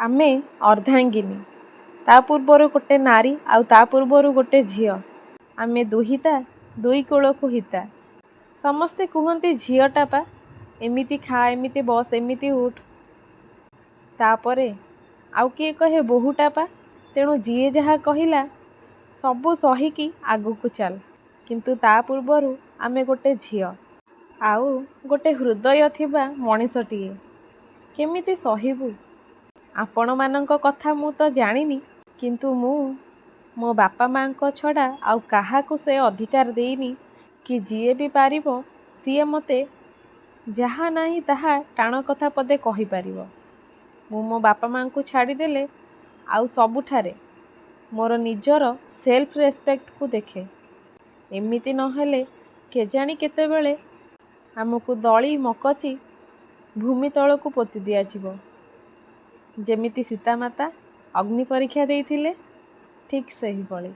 ଆମେ ଅର୍ଦ୍ଧାଙ୍ଗିନୀ। ତା' ପୂର୍ବରୁ ଗୋଟେ ନାରୀ ଆଉ ତା' ପୂର୍ବରୁ ଗୋଟେ ଝିଅ। ଆମେ ଦୁହିତା, ଦୁଇ କୁଳକୁ ହିତା। ସମସ୍ତେ କୁହନ୍ତି ଝିଅଟା ପା, ଏମିତି ଖା, ଏମିତି ବସ, ଏମିତି ଉଠ। ତା'ପରେ ଆଉ କିଏ କହେ ବୋହୂଟା ପା। ତେଣୁ ଯିଏ ଯାହା କହିଲା ସବୁ ସହିକି ଆଗକୁ ଚାଲ। କିନ୍ତୁ ତା' ପୂର୍ବରୁ ଆମେ ଗୋଟେ ଝିଅ। ଆଉ ଗୋଟେ ହୃଦୟ ଥିବା ମଣିଷଟିଏ। କେମିତି ସହିବୁ? ଆପଣମାନଙ୍କ କଥା ମୁଁ ତ ଜାଣିନି, କିନ୍ତୁ ମୁଁ ମୋ ବାପା ମାଆଙ୍କ ଛଡ଼ା ଆଉ କାହାକୁ ସେ ଅଧିକାର ଦେଇନି କି ଯିଏ ବି ପାରିବ ସିଏ ମୋତେ ଯାହା ନାହିଁ ତାହା ଟାଣ କଥା ପଦେ କହିପାରିବ। ମୁଁ ମୋ ବାପା ମାଆଙ୍କୁ ଛାଡ଼ିଦେଲେ ଆଉ ସବୁଠାରେ ମୋର ନିଜର ସେଲ୍ଫ ରେସ୍ପେକ୍ଟକୁ ଦେଖେ। ଏମିତି ନହେଲେ କେଜାଣି କେତେବେଳେ ଆମକୁ ଦଳି ମକଚି ଭୂମି ତଳକୁ ପୋତି ଦିଆଯିବ। ଯେମିତି ସୀତାମାତା ଅଗ୍ନି ପରୀକ୍ଷା ଦେଇଥିଲେ, ଠିକ୍ ସେହିଭଳି।